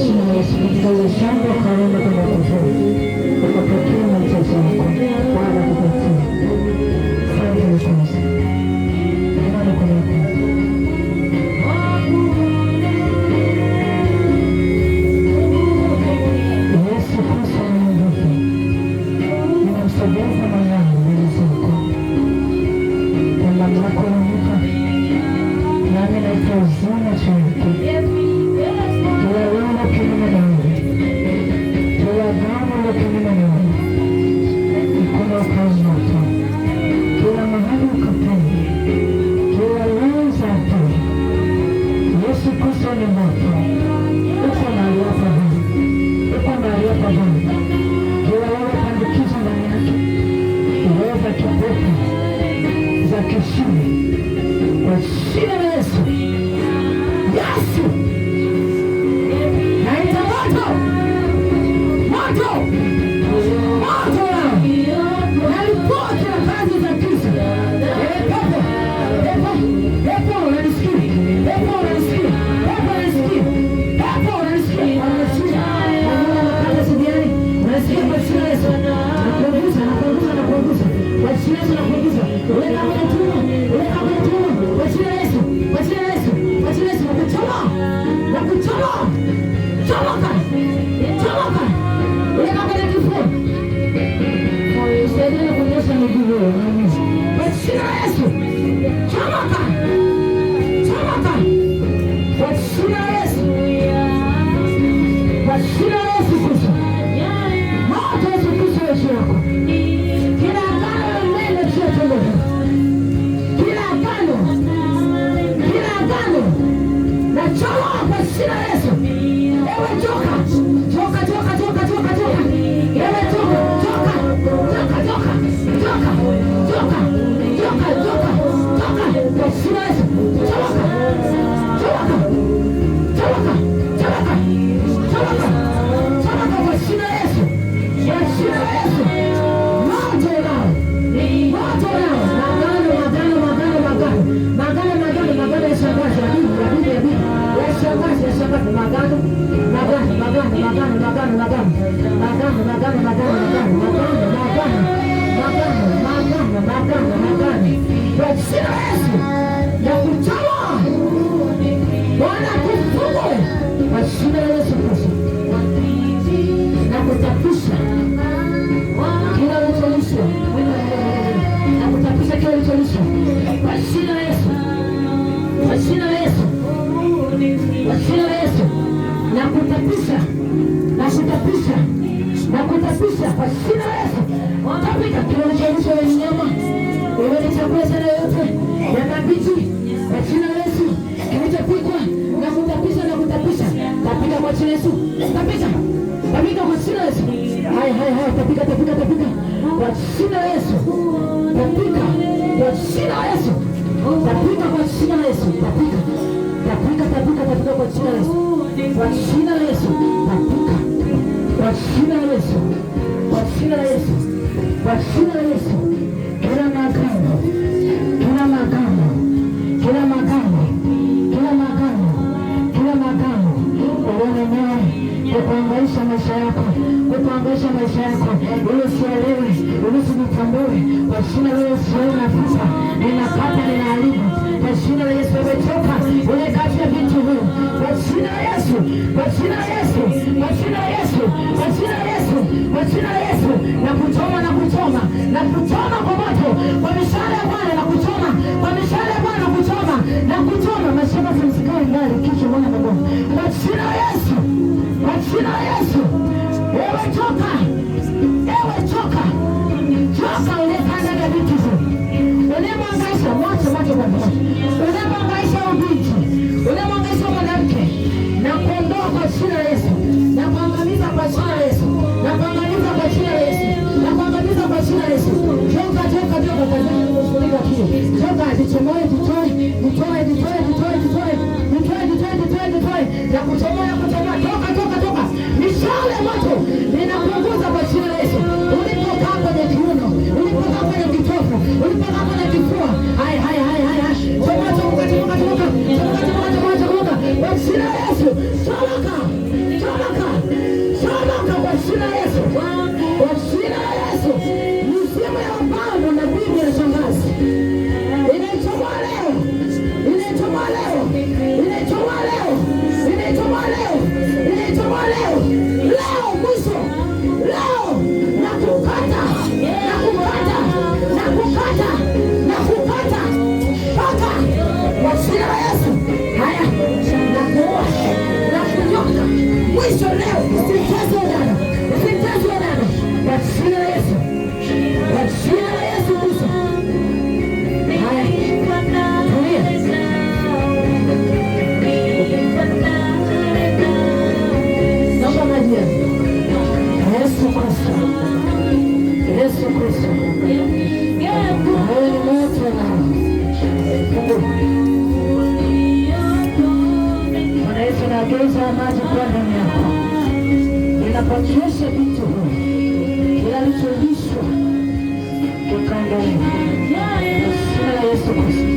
Jina la Yesu, katika ile shamba ukaenda kwenda kuvuna, ukapokea mahitaji yako. Bwana akupatie. Asante Mwokozi. Inua mikono yako. Yesu Kristo mwenye nguvu, ninamsogeza mwanangu mbele zako kwa mamlaka ulionipa, nami naita uzima juu yake. Kila roho kinyume nawe, kila damu iliyo kinyume nawe, mkono ukawe moto, kila mahali ukapone, kila roho za adui. Yesu Kristo ni moto, uko mahali hapa Bwana, uko mahali hapa Bwana. Kila roho pandikizo ndani yake, roho za kipepo, za kisuni, kwa jina la Yesu, Yesu, naita moto, moto, moto nao nalipua kila kazi za giza. Ewe pepo, pepo, pepo, unanisikia? Pepo, unanisikia? Pepo, unanisikia? Pepo, unanisikia? Unanisikia? Unaona makata sidiani? Unanisikia kwa jina la Yesu? Nakuagiza, nakuagiza, nakuagiza. Kwa jina la Yesu nakuagiza. Weka kwenye tumbo, weka kwenye tumbo. Kwa jina la Yesu, kwa jina la Yesu, kwa jina la Yesu nakuchoma. Nakuchoma. Chomoka. Chomoka. Weka kwenye kifua. Saidia kunyosha miguu wewe. Kwa jina la Yesu. Chomoka. Chomoka. Kwa jina la Yesu. Kwa jina la Yesu Kristo. Moto Yesu Kristo juu yako. Kila agano neno juu ya tumbo hili. Kila agano. Kila agano. Nachoma kwa jina la Yesu. Ewe joka. Joka, joka, joka, joka, joka. Ewe joka, joka, joka, joka, joka, joka, joka, joka, toka kwa jina la Yesu. Chomoka. Chomoka. Chomoka. Chomoka. Chomoka. Chomoka kwa jina la Yesu. Kwa jina la Yesu. Moto nao. Moto nao. Magano, magano, magano, magano. Magano, magano, magano ya shangazi, ya bibi, ya bibi, ya bibi. Ya shangazi, ya shangazi. Magano, magano, magano, magano, magano, magano. Magano, magano, magano, magano, magano, magano. Magano, magano, magano, magano. Kwa jina la Yesu. Nakuchoma. Bwana kufungue. Kwa jina la Yesu Kristo. Na kutapisha kila ulicholishwa, na kutapisha kila ulicholishwa kwa jina la Yesu, kwa jina la Yesu, kwa jina la Yesu, na kutapisha, na kutapisha, na kutapisha kwa jina la Yesu. Tapika kila ulicholishwa ya nyama, iwe ni chakula sana yoyote ya mabichi, kwa jina la Yesu, kilichopikwa na kutapisha, na kutapisha, tapika kwa jina la Yesu, tapika, tapika kwa jina la Yesu. Haya, haya, haya, tapika, tapika, tapika kwa jina la Yesu, tapika kwa jina la Yesu, tapika kwa jina la Yesu, tapika, tapika, tapika, tapika kwa jina la Yesu, kwa jina la Yesu, tapika kwa jina la Yesu, kwa jina la Yesu, kwa jina la Yesu. Kila maagano, kila maagano, kila maagano, kila maagano, kila maagano ulionenewa kukuhangaisha maisha yako, kukuhangaisha maisha yako, ili usielewe, ili usijitambue, kwa jina la Yesu wewe nafuta, ninakata, ninaharibu kwa jina la Yesu. Wewe toka ule kati ya vitu huyu kwa jina la Yesu, kwa jina la Yesu, kwa jina la Yesu, kwa jina la Yesu, kwa jina la Yesu, na kuchoma, na kuchoma, na kuchoma kwa moto, kwa mishale ya Bwana, na kuchoma kwa mishale ya Bwana, kuchoma na kuchoma mashamba, msikae mbali, kichwa mwana mabomu, kwa jina la Yesu, kwa jina la Yesu. Ewe toka, ewe toka, toka uliyekaa ndani ya vitu hivi, unayemhangaisha, mwache, mwache kwanza, unayemhangaisha huyu binti, unayemhangaisha mwanamke, na kuondoa kwa jina la Yesu, na kuangamiza kwa jina la Yesu, na kuangamiza kwa jina la Yesu, na kuangamiza kwa jina la Yesu. Toka, toka, toka, kazini kufunika kio. Toka, jichomoe, jitoe, jitoe, jitoe, jitoe, jitoe, jitoe, jitoe, jitoe, jitoe, na kuchomoa, na kuchomoa, toka, toka, toka. Mishale moto ninakuongoza kwa jina la Yesu. Ulipokaa Ninageuza maji kuwa ndani yako. Ninapochosha vitu huyu, kila kilicholishwa kikaondolewa kwa jina la Yesu Kristo.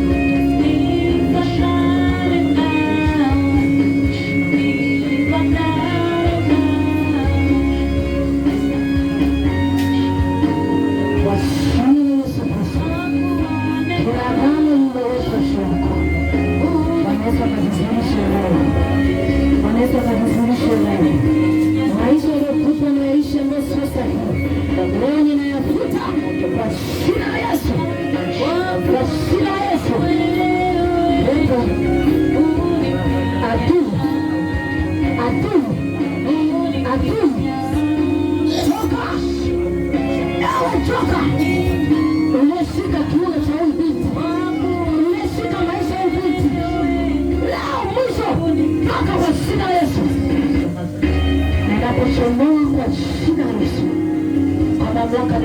Kwa jina la Yesu Kristo. Kila agano lililowekwa juu yako, Bwana Yesu akadhihirishe leo. Bwana Yesu akadhihirishe leo. Maisha yaliyokutwa na maisha ambayo sio sahihi, leo ninayafuta kwa jina la Yesu, kwa jina la Yesu. Pepo adui, adui, adui, toka! Ewe toka! Uliyeshika kiuno cha huyu binti, uliyeshika maisha ya huyu binti, leo mwisho, toka kwa jina la Yesu. Ninakuchomoa kwa jina la Yesu, kwa mamlaka.